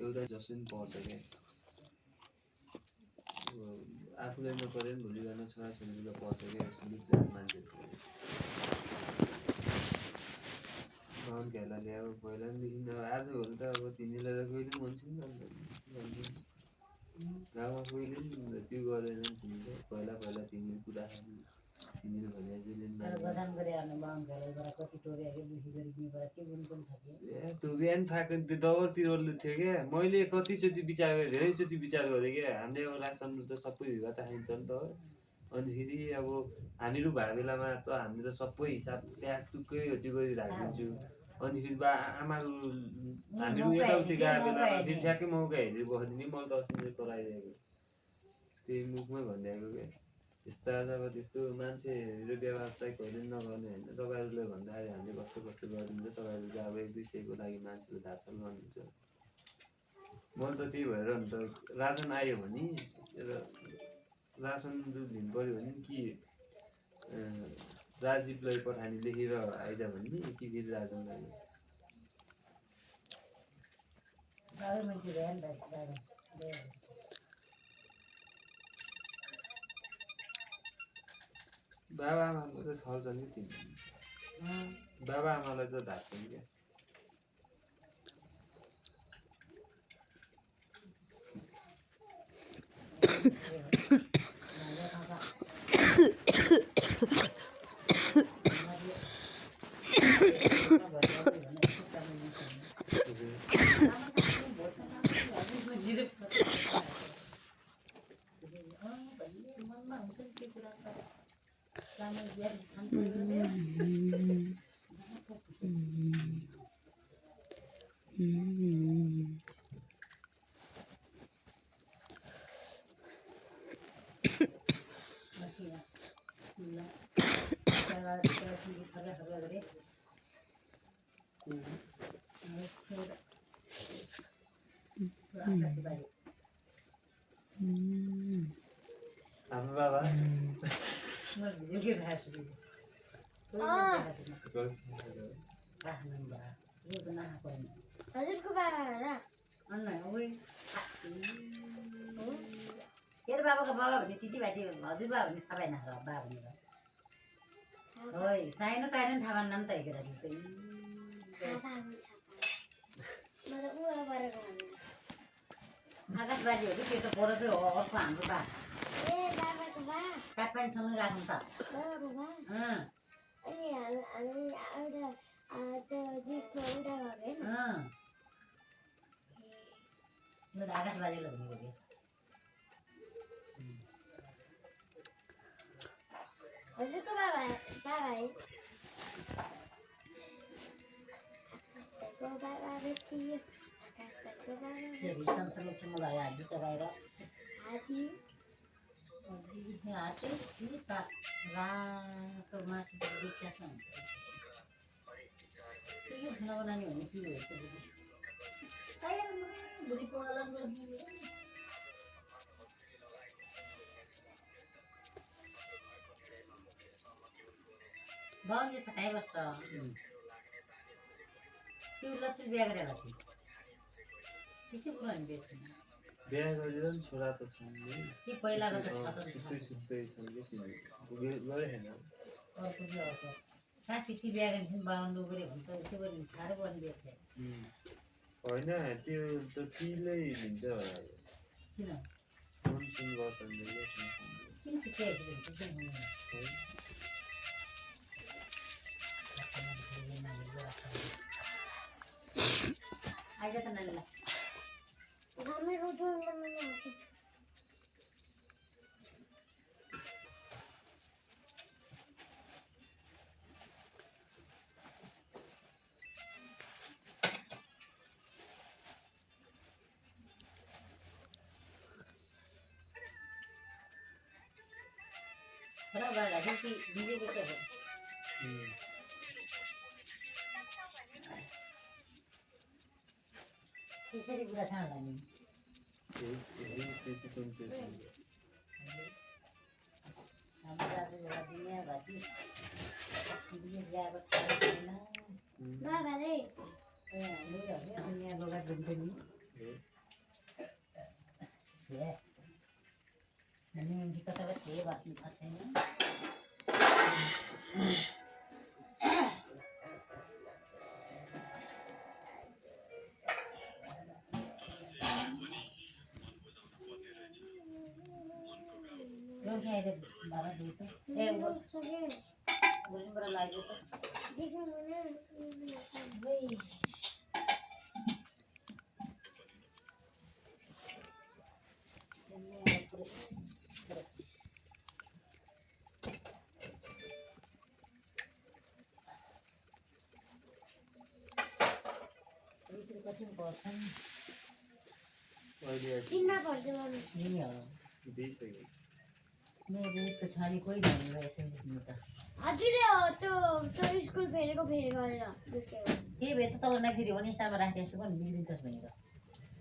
एउटा जसै पनि पर्छ क्या आफूलाई नपरे पनि भोलि गर्न छोराछोरीलाई पर्छ क्या यस्तो मान्छेहरू बाहुनहरूलाई ल्यायो पहिलादेखि आजभोलि त अब तिमीलाई त कहिले मन्छन् गाउँमा कहिले पनि त्यो गर्दैनन् तिमीले पहिला तिमीले कुरा तिमीले भने त्यो बिहान फाएको त्यो दबर तिरोल्नु थियो क्या मैले कतिचोटि विचार गरेँ धेरैचोटि विचार गरेँ क्या हामीले अब रासन त सबै भिगा त खाइन्छ नि त अनि फेरि अब हामीहरू भएको बेलामा त हामीले त सबै हिसाब ट्याक टुक्कै त्यो गरी राखिदिन्छु अनि फेरि आमाहरू हामीहरू यताउति गएको बेलामा फेरि ठ्याक्कै मौका हेरेर बसिदिने मैले त अस्ति कराइदिएको त्यही मुखमै भनिदिएको क्या यस्ता अब त्यस्तो मान्छेहरू व्यवहार चाहिँ कहिले नगर्ने होइन तपाईँहरूले भन्दाखेरि हामीले कस्तो कस्तो गरिदिन्छ तपाईँहरू चाहिँ अब एक दुई सयको लागि मान्छेले धारछल गर्नुहुन्छ मैले त त्यही भएर नि त रासन आयो भने रासन दिनु पऱ्यो भने कि राजीवलाई पठानी लेखेर आइज भने कि फेरि राजनलाई बाबा आमाको त छर्छ नि तिमी बाबा आमालाई त धार्छन् क्या हाम्रो बाबा हजुरको बाबा तेरो बाबाको बाबा भने तिती भाइ हजुर बाबा भने थाहा भएन बाबा भनेर ओइ साइनो काइन थाहा भएन नि त हेरेर आकाशबाजीहरू त्यो त पर चाहिँ हो अर्को हाम्रो बा काठपाडीसँग राख्नु त आकाशबाजीले भनेको थियो हजुरको बाबा मलाई हात चलाएर रातो मासु विकास हुन्छ के खाना बनाउने भने के भएछ बुढी पलाम बाउले त खाइबस्छ त्यो लक्ष्मी बिहा गरेर त्यति कुरा नि बेच्नु बिहा गरेर नि छोरा त छ के पहिलाको त सुत्तै छन् कि तिमी गरे छैन अर्को के अर्को कहाँ सिटी बिहा गरिन्छ बाहुन गऱ्यो भने त त्यो गऱ्यो भने साह्रो पर्ने बेच्छ होइन त्यो त तिलै लिन्छ होला किन सुन गर्छन् किन छुट्टै आइज त नानीलाई त्यसरी कुरा थाहा होला नि दुनियाँ घटी विदेश गएको थाहा छैन दुनियाँ बगाट हुन्छ नि मान्छे कता कता बस्नु थाहा छैन बाबा दुई ए बोलिबाट लाग्यो त कति पर्छन् अहिले मेरो त छोरी कोही भन्नु रहेछ जित्नु त हजुर त्यो स्कुल फेरेको फेरि गरेर त्यही भए त तल नागिदियो भने स्थानमा राखिदिएको छु भने बिग्रिन्छस् भनेर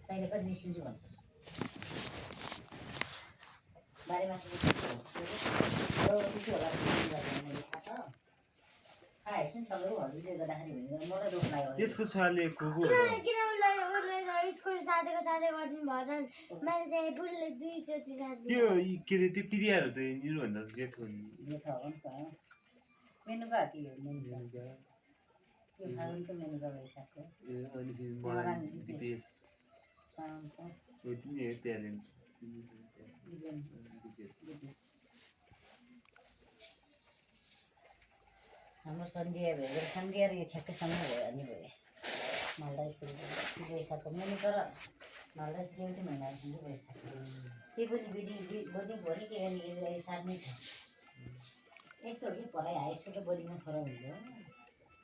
तैँले कति निस्किन्छु भन्छस् बारीमा खाएछ नि तपाईँहरू हजुरले गर्दाखेरि भनेर मलाई दुःख लाग्यो त्यसको छोराले कुकुर किन उसलाई स्कुल साथीको साथै गरिदिनु भयो मैले चाहिँ बुढीले दुईचोटि त्यो के अरे त्यो प्रियाहरू त यिनीहरूभन्दा जेठो नि जेठो हो नि त मेनुका के हो मेनुका त्यो फागुनको मेनुका भइसक्यो अनि फेरि मलाई विदेश तिमी हो प्यारेन्ट हाम्रो सन्धिया भयो सन्धिया र यो ठ्याक्कैसँगै भयो अनि भयो मालदा स्कुल गइसक्यो मेनु तर मालदा स्कुल चाहिँ महिनाहरूसँग गइसक्यो त्यही पनि बोर्डिङ भयो नि के गर्ने सार्नै छ यस्तो हो कि पढाइ हाई स्कुल र बोर्डिङमा फरक हुन्छ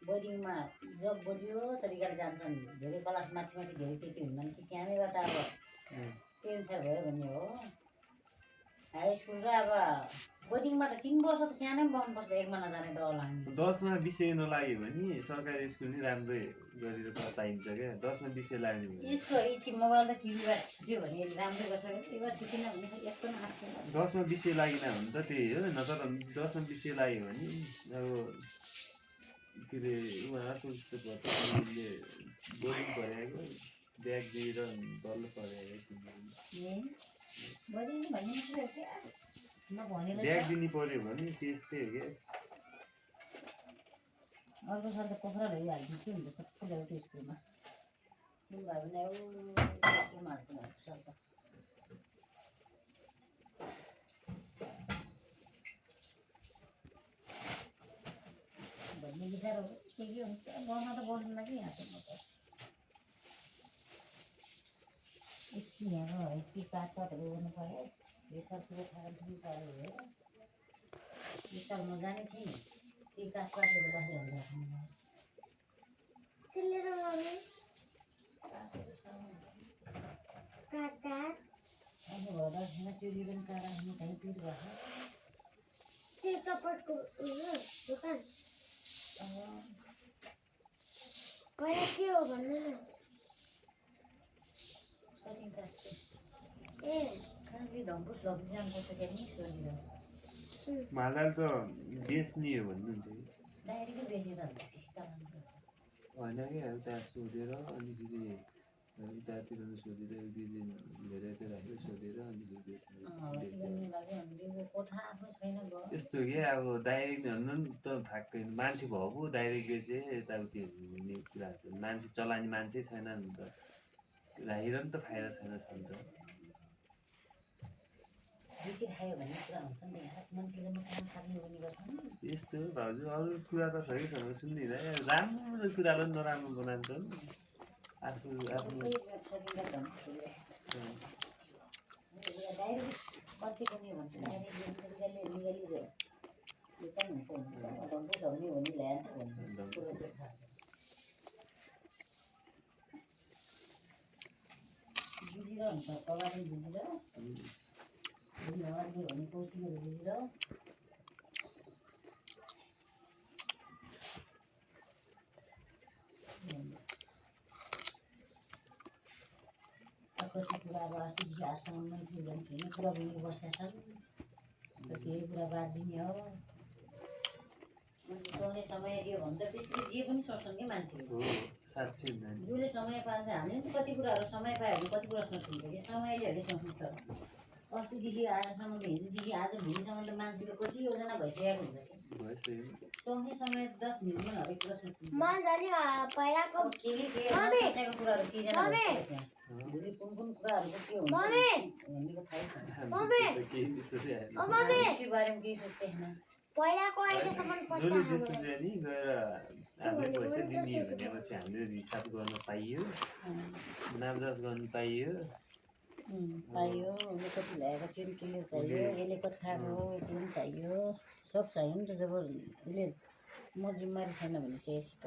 बोर्डिङमा जब बलियो तरिकाले जान्छन् धेरै क्लास माथि माथि धेरै त्यति हुँदैन कि सानैबाट अब टेन्सन भयो भन्ने हो हाई स्कुल र अब बोर्डिङमा त 3 वर्ष त सानैमा बस्नुपर्छ 1 मा नजाने दल लाग्नु 10 मा विषय नलाग्यो भने सरकारी स्कुल नि राम्रै गरेर पाइन्छ क्या 10 मा विषय लाग्यो भने यसको यति मोबाइल त टिभीबाट छुट्यो भने राम्रै गर्छ त्यही भएर किन भने यस्तो नआएको 10 मा विषय लागेन भने त त्यही हो नत्र 10 मा विषय लाग्यो भने अब के अरे उहाँ सोच्नु पर्छ बोर्डिङ पढाएको ब्याग दिएर डल्लो पढाएको बोर्डिङ भन्ने ब्याग दिनु पर्यो भने त्यस्तै हो क्या अर्को साल त पोखरा लैहाल्छु नि त सबै एउटा स्कुलमा भयो भने स्कुलमा हाल्छु अर्को साल त भन्ने विचार हो के हुन्छ गर्न त बोल्नु लागि हाँस्नु म त यति यहाँ यति काठपातहरू गर्नु पऱ्यो यो सरसुरो खाएर पनि पऱ्यो हो यो साल म जाने थिएँ नि ती काठपातहरू राखेर हुन्छ त्यसले त मम्मी काका अनि भएर छैन त्यो रिबन काँडा राख्ने कहीँ पिट भएको त्यो चपटको दोकान पहिला के हो भन्नु न सटिङ काठ ए कहाँनिर धम्पुस लग्दै जानुपर्छ क्या नि सोधेर मालाल त बेच्ने हो भन्नुहुन्थ्यो डाइरेक्टै बेच्ने त होइन क्या उता सोधेर अनि फेरि उतातिर सोधेर एक दुई दिन धेरै राखेर सोधेर अनि कोठा आफ्नो छैन यस्तो क्या अब डाइरेक्ट भन्नु नि त थाक्दैन मान्छे भएको डाइरेक्ट बेचे यताउति हुने कुराहरू छ मान्छे चलाउने मान्छे छैन नि त राखेर नि त फाइदा छैन छ नि त बेची खायो भन्ने कुरा हुन्छ नि त मान्छेले म काम थाप्ने भन्ने गर्छ यस्तो हो भाउजू अरू कुरा त छ कि छैन सुन्दिनँ राम्रो कुरालाई नराम्रो बनाउँछन् आफू आफ्नो डाइरेक्ट कति पनि भन्छ डाइरेक्ट लिगली गयो यो चाहिँ हुन्छ डम्बु ढल्ने भने ल्याएर बुझिरह हुन्छ अगाडि बुझिरह अगाडि भने कोसिसहरू बुझिरह कति कुरा अब अस्तिदेखि आजसम्म मन्त्री भने केही कुरा पनि बसेका छन् केही कुरा बाजिने हो मान्छे सोच्ने समय दियो भने त त्यसरी जे पनि सोच्छन् कि मान्छेले साँच्चै हुँदैन जसले समय पान्छ हामीले पनि कति कुराहरू समय पायो भने कति कुरा सोचिन्छ कि समयले अहिले सोच्नु त अस्तिदेखि आजसम्म त हिजोदेखि आज भोलिसम्म त मान्छेको कति योजना भइसकेको हुन्छ कि भइसक्यो सोच्ने समय 10 मिनटमा हरेक कुरा सोचिन्छ म झन् पहिलाको अब के नसोचेको कुराहरू सिर्जना भइसक्यो त्यहाँ भोलि कुन कुराहरूको के हुन्छ भनेको थाहै छैन केही सोचिहाल्यो त्यो बारेमा केही सोचेको छैन पहिलाको अहिलेसम्म जसले जे सोच्यो नि गएर हामीले पैसा दिने भनेपछि हामीले हिसाब गर्न पाइयो नामजास गर्न पाइयो पाइयो उसले कति ल्याएको थियो नि के चाहियो यसले कति खाएको हो त्यो पनि चाहियो सब चाहियो नि त जब उसले म जिम्मेवारी छैन भनेपछि त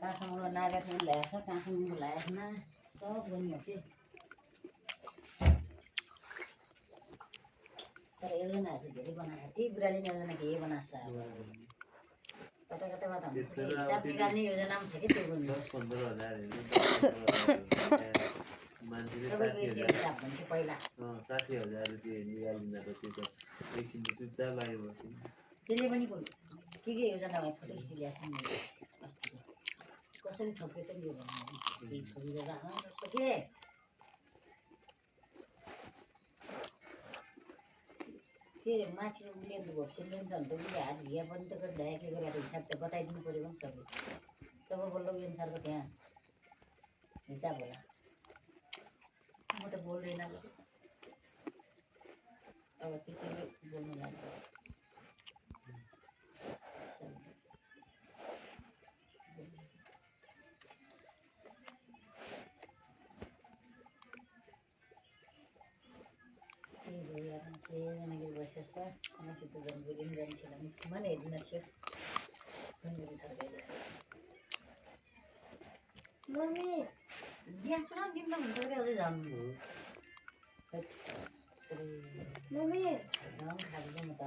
कहाँसम्म नागरिक ल्याएछ कहाँसम्म ल्याएको छैन सब गर्ने हो कि तर योजनाहरू धेरै बनाएको त्यही बुढाले नि योजना के बनाएको छ अब कता कताबाट हुन्छ त्यो हिसाब निकाल्ने योजना पनि छ कि त्यो पनि 10-15 हजार मान्छेले तपाईँको यसो हिसाब हुन्छ पहिला 60,000 रुपियाँ निकालिदिँदा त त्यो त एकछिन चुपचाप आइबस्यो त्यसले पनि के योजना भयो फोटो खिचिरहेको छ नि अस्तिको कसरी थप्यो त नि योजना केही थोरेर राख्न सक्छ के के माथिको उसले घोप्सेनले नि त अन्त उसले हात झिया पनि त गरिदिए के गरेर हिसाब त बताइदिनु पऱ्यो पनि सक्यो तब बल्ल अनुसारको त्यहाँ हिसाब होला म त बोल्दैन अब त्यसैले बोल्नु लाग्छ बसेछ मसित झन् बुझि पनि जान्थेन मन हेर्दिन थियो मम्मी ग्यास चुला पनि दिनु हुन्छ अरे अझै जानु मम्मी खाँदैन म त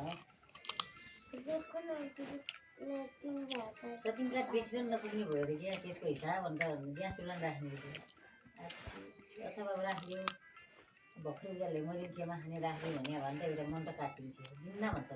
देखो न तीन जाता है सटिङ कार्ड बेचेर नपुग्ने भयो अरे क्या त्यसको हिसाब अन्त ग्यास चुला राख्ने अथवा राखिदियो भर्खर उनीहरूले मरिन्केमा खाने राख्यो भने त एउटा मन त काटिन्थ्यो दिन्न भन्छ